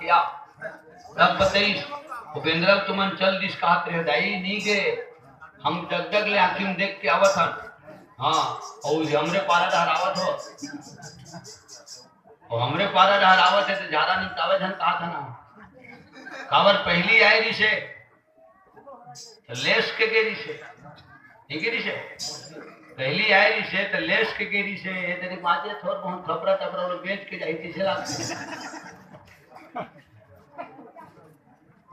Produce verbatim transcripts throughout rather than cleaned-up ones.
या तब बताइस, "वो बेंदरा तुमन चल दिस कहत रहे दाई, नी गे, हम डगडग ले आँखी में देख के आवत हन।" हाँ, अउ हमरे पारा डहर आवत हो, अउ हमरे पारा डहर आवत हे त जादा निपटावे झन कहत हन। काबर पहली आए रिसे, त लेस के गे रिसे, ठीक हे रिसे, पहली आए रिसे त लेस के गे रिसे, ए दरी बाजे थोर बहुत थपरा थपरा लोग बेच के जाही, तिसे लागथे।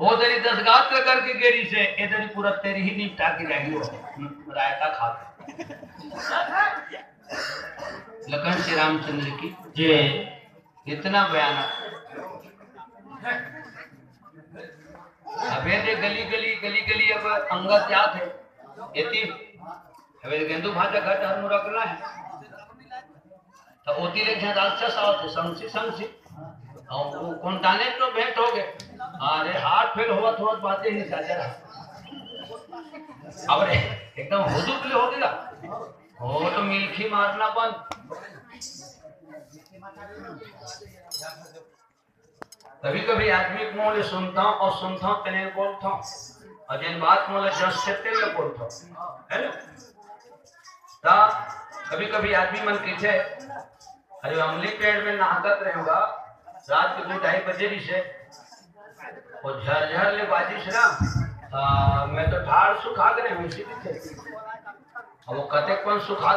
ओ दरी दस गात्र करके गे रिसे, ए दरी पूरा तेरी ही निपटा के जाही वो, रायता खा के। लखन श्री रामचंद्र की जय। इतना भयानक। अबे दे गली गली, गली गली अब अंगत जात हे। एती, अबे गेंदू भाटा घाट हर मुरकना हे। त ओती ले एक झन राक्षस आवत हे, संगसी, संगसी। अउ वो कोन टाने तो भेंट हो गे। अरे heart fail होवत होवत बाचे ही चाचा। अब रे, एकदम हुदुक ले हो गे। वो तो मिलखी मारना बंद। कभी कभी आदमी के मुंह ले सुनथंव अउ सुनथंव तेने बोलथंव, अउ जेन बात मोला जस हे तेन ल बोलथंव, हे ना? त कभी कभी आदमी मन कहिथे, "अरे अमली पेड़ में नहाकत रहेंव गा, रात के दू ढाई बजे रिसे, वो झरझर ले बाजिस ना, त मैं तो ठाड़ सुखा गे रहेंव," अइसे कहिथे। अब वो कतेक पन सुखा